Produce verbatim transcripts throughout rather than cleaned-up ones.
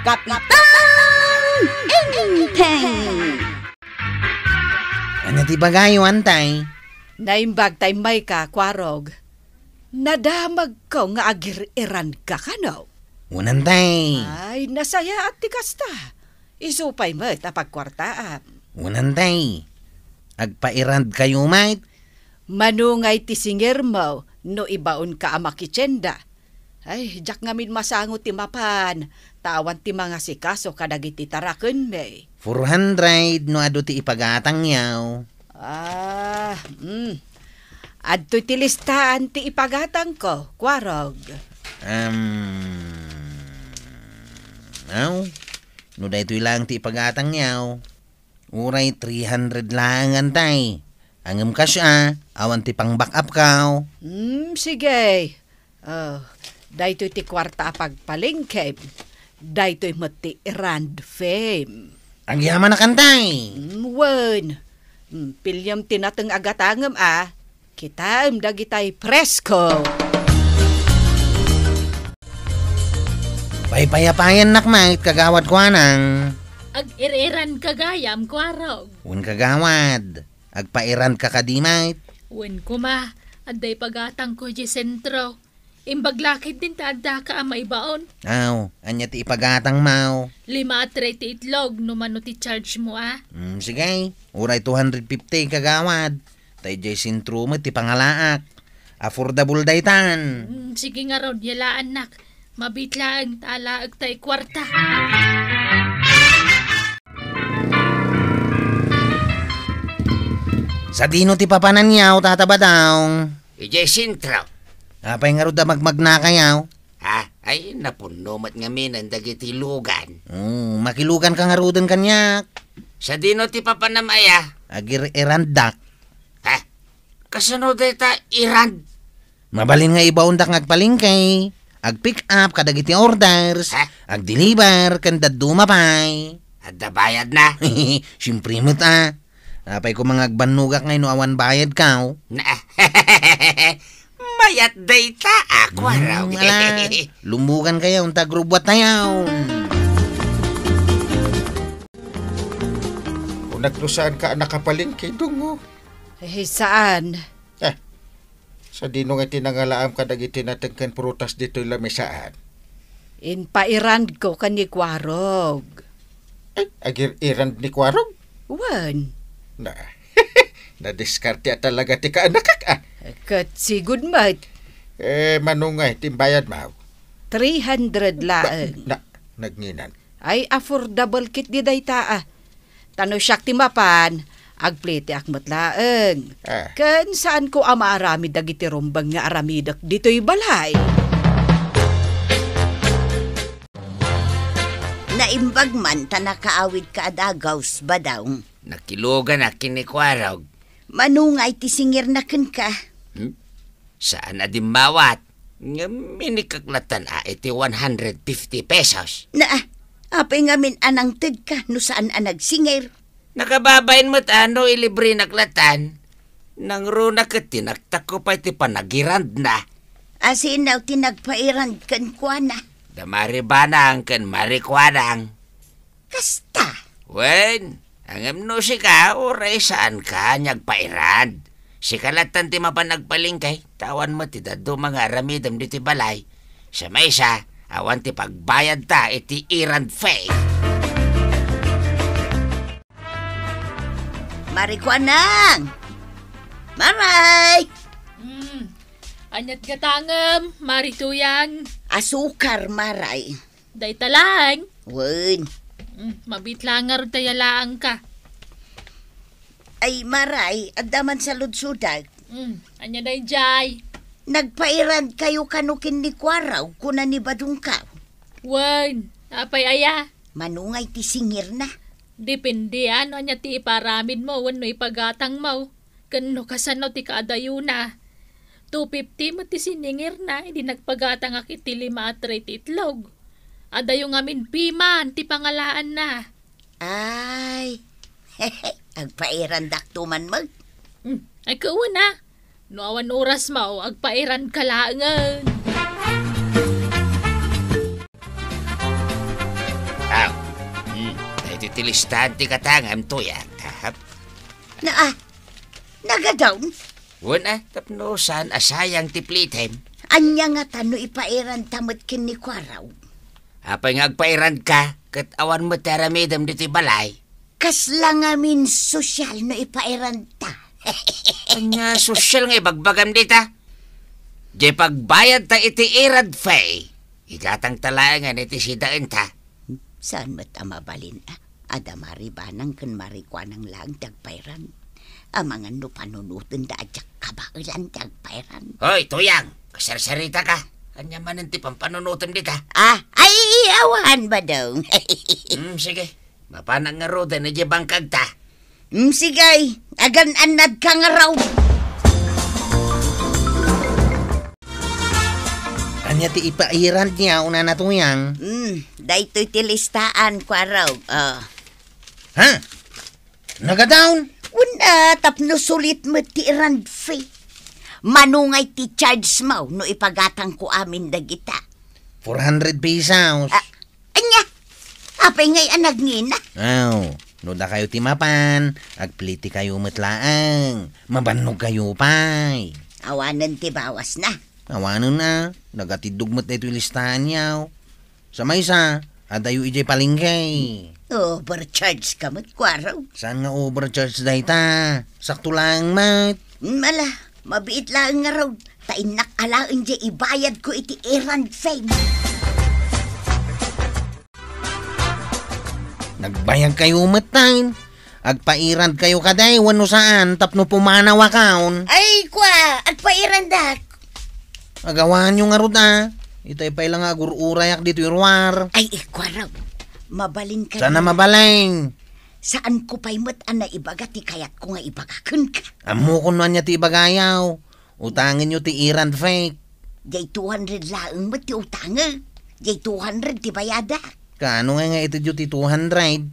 Kapitan Enteng! Ania ti ibagayo, Antay? Naimbag ta immayka, Kuarog. Nadamagko nga agir-irandka kano. Wen, Antay. Ay, nasayaat ti kasta. Isu pay met a pagkuartaam. Wen, Antay. Agpairandkayo met. Mano ngay ti singirmo no ibaonka a makitienda? Ay, diak ngamin masango ti mapan, ta awan ti mangasikaso kadagiti tarakenmi. Four hundred no adu ti ipagatangyo. Ah, mm. Adtoy ti listaan ti ipagatangko, Kuarog. Um, aw, no daytoy laeng ti ipagatangyo, uray three hundred laeng, Antay. Ngem cash a, awan ti pang-back up ko. Hmm, sige. Oh, daytoy ti kuarta a pagpalengkem. Daytoy met ti errand fee. Agyamanak, Antay. Hmm, wen. Hmm, piliem ti nateng a gatangem a. Kitaem dagitay presko. Paypayapayannak met, Kagawad Kuanang. Agir-irandka gayam, Kuarog. Wen, Kagawad. Agpairandka kadi met? Wen koma, adda ipagatangko idiay sentro. Imbag la ketdin ta addaka a maibaon. Aw, ania ti ipagatangmo? Lima a tray ti itlog no mano ti chargemo a. Hmm, sige. Uray two hundred fifty, Kagawad. Ta idiay sentro met ti pangalaak. Affordable daytan. Hmm, sige ngarud, yalaannak. Mabiit laeng ta alaekta ti kuarta. Sadino ti papananyo, Tata Badong? Idiay sentro. Apay ngarud a magmagnakayo? Ha? Ay, napunno met ngaminen dagiti lugan. Oh, makiluganka ngaruden kaniak. Sadino ti papanam aya? Agir-irandak. Ha? Kasano dayta irand? Mabalin nga ibaondak nga agpalengke, ag-pick up kadagiti orders, ha? Ag-deliver, ken dadduma pay. Adda bayadna? Siempre met a. Apay koma nga agbannogak ngay no awan bayadko? Na, mayat dayta, a, Kuarog. Hmm, ala. Lumbugankayo, ta agrubbuattayo. Kunak no saanka a nakapalengke, Dungo. Eh, saan? Ah, sadino nga ti nangalaam kadagiti nateng ken prutas ditoy lamisaan? Impairandko ken ni Kuarog. Ay, agir-irand ni Kuarog? Wen. Na, nadiskarte a talaga ti kaanakak, a. Ket sigud met. Eh, mano ngay ti imbayadmo? Three hundred laeng. Na, nagnginan. Ay, affordable ketdi dayta, a. Ta no siak ti mapan, agpliteak met laeng. Ah. Ken saanko a maaramid dagiti rumbeng nga aramidek ditoy balay. Naimbag man ta nakaawidka a dagaw, Badong. Nakiluganak ken ni Kuarog. Mano ngay ti singirna kenka? Hmm? Saan a dimmawat. Ngem inikak lattan a iti one hundred fifty pesos. Na, apay ngamin a nangtedka no saan a nagsingir? Nakababain met a no ilibrenak lattan. Nangruna ket tinaktakko pay ti panagirandna. Asino ti nagpairand kenkuana? Da Mari Banang ken Mari Kuanang. Kasta. Wen, ngem no sika, uray saanka nga agpairand. Sika lattan ti mapan agpalengke, ta awan met ti dadduma nga aramidem ditoy balay. Sa maysa, awan ti pagbayadta iti errand fee. Mari Kuanang! Maray! Hmm. Aniat gatangem, Mari Tuyang? Asukar, Maray. Dayta laeng? Wen. Mm, mabiit laeng ngarud ta yalaangka. Ay, Maray, adda man saludsodak. Mm, ania daydiay? Nagpairandkayo kano ken ni Kuarog, kuna ni Badongko. Wen, apay aya? Mano ngay ti singirna? Depende, a, no ania ti iparamidmo wenno ipagatangmo. Ken no kasano ti kaadayona. Two fifty met ti siningirna idi nagpagatangak iti lima a tray ti itlog. Adayo ngamin piman ti pangalaanna. Ay, agpairandakto man met. Hmm, ay, kauna. No awan orasmo, agpairandka laengen. Titilistaan ti katangam, Tuyang. Ahap. Na, ah, nagadawn? Wen a, tapno saan a sayang ti plitem. Ania ngata no ipairanta met ken ni Kuaraw? Apay nga agpairandka, ket awan met ti aramidem ditoy balay? Kasla ngamin sosyal no ipairanta. Ania sosyal nga ibagbagam dita? Diay pagbayadta iti irad fee, igatangta laengen iti sidaenta. Saan met a mabalin a, adda Mari Banang ken Mari Kuanang laeng ti agpairan. Amangan no panunotenda a diak kabaelan ti agpairan. Hoy, Tuyang, kaserseritaka. Ania manen ti pampanunotem dita? Ah, ay, awan, Badong. Hmm, sige. Mapanak ngaruden idiay bangkagta. Hmm, sige, agan-annadka ngarud. Ania ti ipairandyo, Nana Tuyang? Hmm, daytoy ti listaan, Kuaraw. Ah. Ha? Nagadawn? Wen a, tapno sulit met ti irand fee. Mano ngay ti charge mo no ipagatangko amin dagita? Four hundred pesos. Ah, ania? Apay ngay a nagngina? Aw, no dakayo ti mapan, agplitikayo met laeng. Mabannogkayo pay. Awanen ti bawasna. Awanen a, nagatiddog met daytoy listaanyo. Sa maysa, adayo idiay palengke. Overcharge ka met, Kuaraw. Saan nga overcharge dayta? Sakto laeng met. Mala, mabiit laeng ngarud. Ta innak alaen diay ibayadko iti errand fee. Nagbayagkayo met, tay. Agpairandkayo kadi wenno saan tapno pumanawakon? Ay, kua, agpairandak. Agawanyo ngarud a. Itay pay la nga agur-urayak ditoy ruar. Ay, ikua raw. Mabalin ka. Saan a mabalin? Saanko pay met a naibaga ti kayatko nga ibaga kenka. Ammokon no ania ti ibagayo. Utangenyo ti errand fee. Diay two hundred laeng met ti utangek. Diay two hundred ti bayadak. Kaano ngay nga itedyo ti two hundred?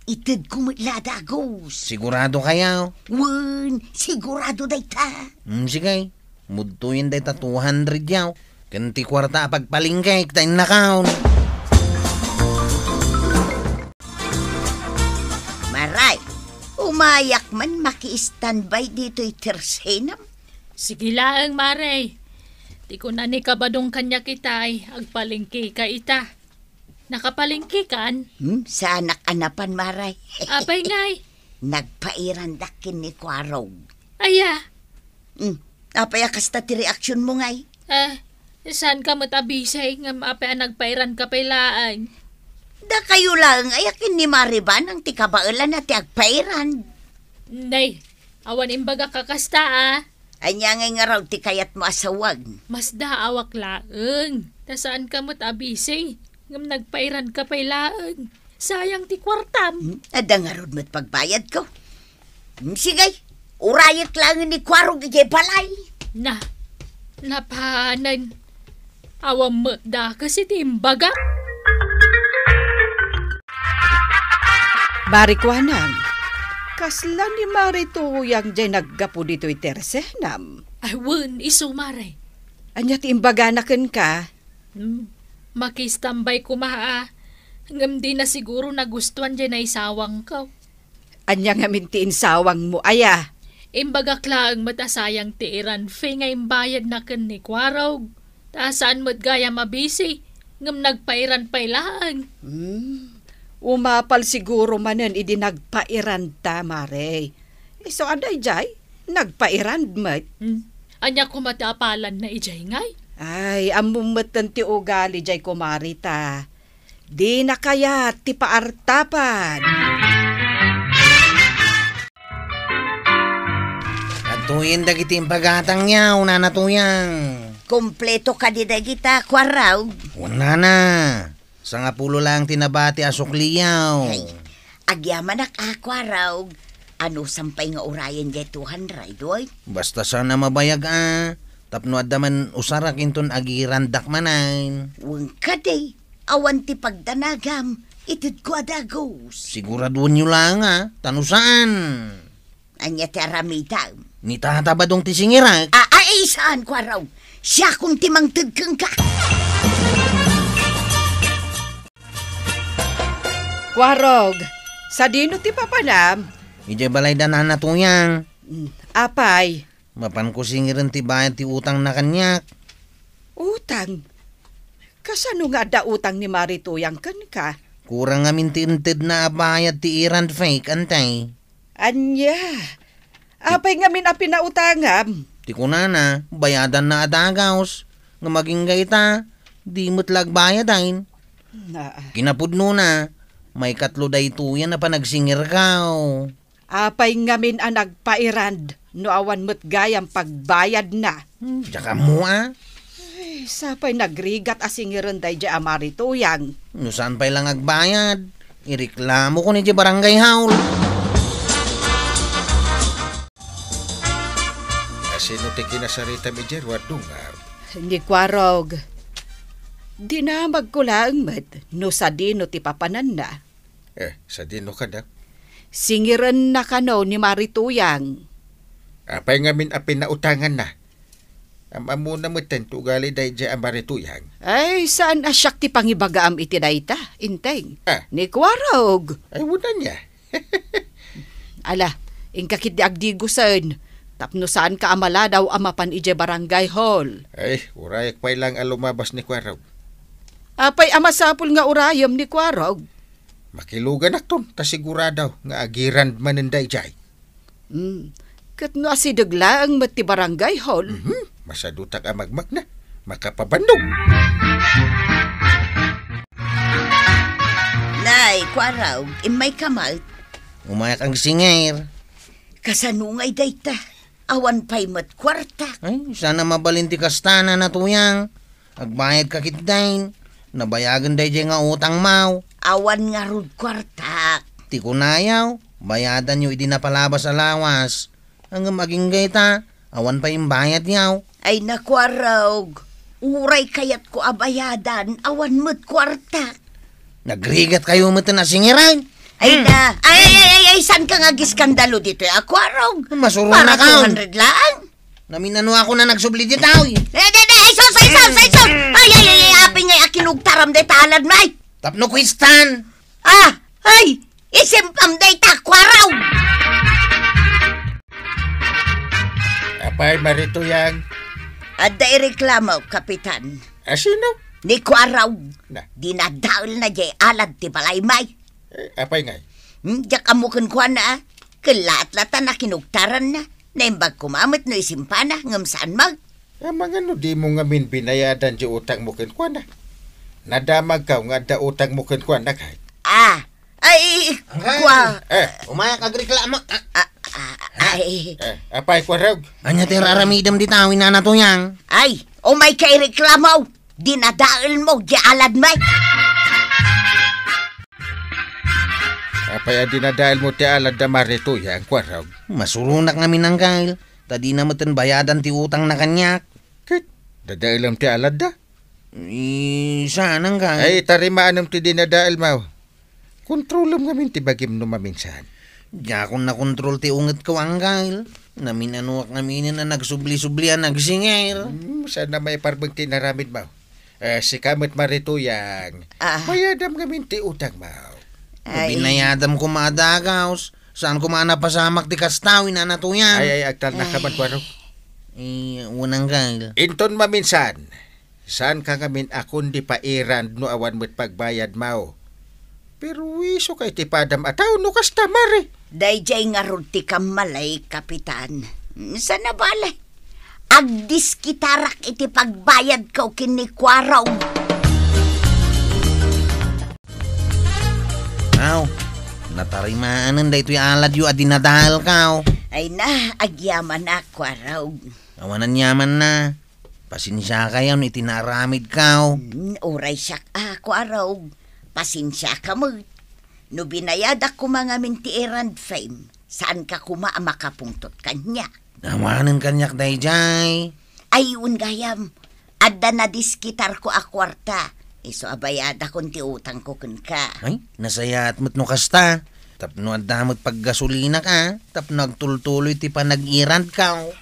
Itedko met la a dagus. Siguradokayo? Wen, sigurado dayta. Hmm, sige. Mudtoyen dayta two hundred yaw. Ken ti kuarta a pagpalengkek ta innakon. Maray, umayak man maki-standby ditoy tersenam. Sige laeng, Maray. Ti kuna ni Kabadong kaniak itay, agpalengkeka ita. Nakapalengkekan? Hmm, saanak a napan, Maray. Apay ngay? Nagpairandak ken ni Kuarog. Aya? Hmm, apay a kasta ti reaksionmo ngay? Ah, saanka met a busy, ngem apay a nagpairanka pay laeng? Dakayo laeng aya ken ni Maribanang ti kabaelanna ti agpairan. Nay, awan imbagak a kasta, a. Ania ngay ngarud ti kayatmo a sawag? Masdaawak laeng, ta saanka met a busy, ngem nagpairanka pay laeng. Sayang ti kuartam. Hmm, adda ngarud met pagbayadko. Hmm, sige, urayek laengen ni Kuarog idiay balay. Na, napanen. Awan met dakes iti imbagak. Mari Kuanang, kasla ni Mari Tuyang diay naggapu ditoy tersenam? Ay, wen, isu, Mari. Ania ti imbagana kenka? Hmm, makistambay koma a, ngem dina siguro nagustuan diay naisawangko. Ania ngamin ti insawangmo aya? Imbagak laeng met a sayang ti iran fee nga imbayadna ken ni Kuarog. Ta saan met gayam a busy, ngem nagpairan pay laeng. Hmm. Umapal siguro manen idi nagpairanta, Mare. Isu a daydiay, nagpairan met. Hmm. Ania koma ti apalanna idiay ngay? Ay, ammom metten ti ugali diay kumari ta. Dina kayat ti paartapan. Adtoyen dagiti impagatangyo, Nana Tuyang. Kompleto kadi dagita, Kuarog? Wen, Nana. Sangapulo laeng ti nabati a sukliyo. Ay, agyamanak a, Kuarog. Anusam pay nga urayen diay two hundred, oy? Basta saan a mabayag a, tapno adda man usarak inton agirandak manen. Wen kadi. Awan ti pagdanagam, itedko a dagus. Siguraduenyo laeng a, ta no saan. Ania ti aramidem? Ni Tata Badong ti singirek. A, ay, saan, Kuarog. Siakon ti mangted kenka. Kuarog, Sadino ti papanam? Idiay balay da Nana Tuyang. Mm, apay? Mapanko singiren ti bayad ti utangna kaniak. Utang? Kasano nga adda utang ni Mari Tuyang kenka? Kurang ngamin ti intedna a bayad ti errand fee, Antay. Ania? Apay ngamin a pinautangam? Ti kunana, bayadanna a dagaus. Ngem agingga ita, di met la agbayad, ay. Naa. Kinapudnona, maikatlo daytoyen a panagsingirkaw. Apay ngamin a nagpaerrand no awan met gayam pagbayadna? Hmm, diak ammo, a. Ay, sapay nagrigat a singiren daydiay a Mari Tuyang. No saan pay lang agbayad, ireklamokon idiay barangay hall. A, sino ti kinasaritam idiay, Ruardunga? Ni Kuarog. Dinamagko laeng met no sadino ti papananna. Eh, sadino kada? Singirenna kano ni Mari Tuyang. Apay ngamin a pinautanganna? Am-ammona metten ti ugali daydiay a Mari Tuyang. Ay, saan a siak ti pangibagaam iti dayta, Inteng? Ah. Ni Kuarog. Ay, wala niya. Ala, inka ketdi agdigusen, tapno saanka a maladaw a mapan idiay barangay hall. Ay, urayak pay lang a lumabas ni Kuarog. Apay a masapul nga urayem ni Kuarog? Makiluganakton, ta sigurado nga agirand manen daydiay. Hmm. Ket no asideg laeng met ti barangay hall? Mhm. Masadutak a magmagna. Makapabannog. Nay, Kuarog, immayka met? Umayak agsingir. Kasano ngay dayta? Awan pay met kuartak. Ay, saan a mabalin ti kasta, Nana Tuyang. Agbayadka ketdin. Nabayagen daydiay nga utangmo. Awan ngarud kuartak. Ti kunayo, bayadanyo idi napalabas a lawas. Ngem agingga ita, awan pay imbayadyo. Ay, Kuarog. Uray kayatko a bayadan, awan met kuartak. Nagrigatkayo met a singiren. Ay, hmm. Na. Ay, ay, ay, ay, ay, saanka nga agiskandalo ditoy a Kuarog? Masuronak. Para two hundred lang. Naminanoakon a nagsubli ditoy. Eh, di, di, ay, sus, ay, sus, ay, sus. Ay, ay, ay, ay, apay ngay a kinugtaram dayta aladmo, ay. Tapno kuestan. Ah, ay, isimpam dayta Kuarog. Apay, Mari Tuyang? Adda ireklamo, Kapitan. A, sino? Ni Kuarog. Na. Dinadaelna diay alad ti balaymo. Eh, apay ngay? Hmm, diak ammo kenkuana, a. Kellaat latta a kinugtaranna. Naimbag koma met no isimpana, ngem saan met. Amangan no dimo ngamin binayadan diay utangmo kenkuana. Nadamagko nga adda utangmo kenkuana, kay. Ah, ay, Angay. Kua. Eh. Umayak agreklamo. Ah. Ah, ah, ay. Eh, apay, Kuarog? Ania ti ar-aramidem dita, Nana Tuyang? Ay, umayka ireklamo. Dinadaelmo diay aladmo. Apay a dinadaelmo ti alad da Mari Tuyang, Kuarog? Masuronak ngamin, Angkel, ta dina metten bayadan ti utangna kaniak. Ket, dadaelem ti aladda? Ay, saan, Angkel? Ay, tarimaanem ti dinadaelmo. Kontrolem ngamin ti bagim no maminsan. Diakon nakontrol ti ungetko, Angkel. Naminanoak ngaminen a nagsubli-subli a nagsingir. Hmm, saan a maiparbeng ti inaramidmo. Eh, sika met, Mari Tuyang. Ah. Bayadam ngamin ti utangmo. Ay. Binayadam koma a dagaus. Saan koma a napasamak ti kasta, Nana Tuyang? Ay, ay, agtalna ka man, Kuarog. Eh, unang, Angkel. Inton maminsan, saanka ngamin a kundi pairand no awan met pagbayadmo. Perwisyo kay ti padam a tao no kasta, Mari. Daydiay ngarud ti kammalay, Kapitan. Saan a bale, agdiskitarak iti pagbayadko ken ni Kuarog. Aw, natarimaanen daytoy aladyo a dinadaelko. Ay na, agyamanak, Kuarog. Awan a yamanna. Pasensiakayo no iti naaramidko. Hmm, uray siak a, Kuarog. Pasensiaka met. No binayadak koma ngamin ti errand fee, saanka koma a makapungtot kaniak. Awanen kaniak daydiay. Ay, wen gayam. Adda nadiskitarko a kuarta. Isu a bayadakon ti utangko kenka. Ay, nasayaat met no kasta. Tapno adda met paggasolinaka, tapno agtultuloy ti panag-errandko.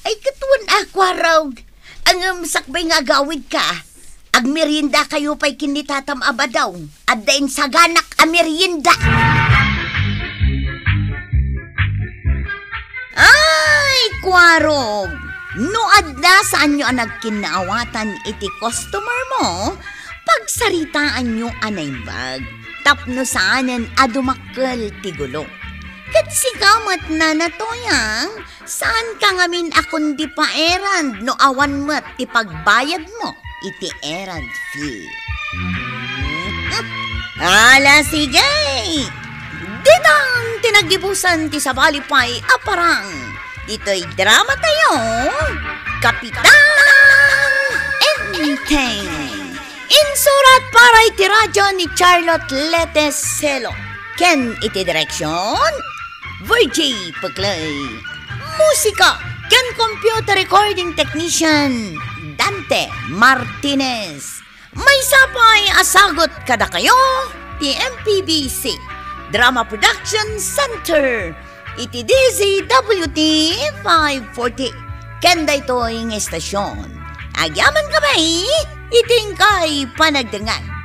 Ay, ket wen a, Kuarog. Ngem sakbay nga agawidka, agmeriendakayo pay ken ni Tatam a Badong. Adda insaganak a merienda. Warog, no adda saanyo a nagkinnaawatan iti customer mo, pagsaritaanyo a naimbag tapno saanen a dumakkel ti gulo. Ket sika met, Nana Toyang, saanka ngamin a kundi paerand no awan met ti pagbayadmo iti errand fee. Ala, sige! Ditan ti naggibusan ti sabali pay a parang ditoy drama tayo, Kapitan Enteng. Insurat para iti radyo ni Charlotte Lete Selo ken iti direksyon, Virgie Peclay. Musika ken computer recording technician, Dante Martinez. Maysa pay a sagut kadakayo ti M P B C Drama Production Center iti D Z W T five forty. Ken daytoy nga estasyon, agyamankami iti inkay panagdengngeg.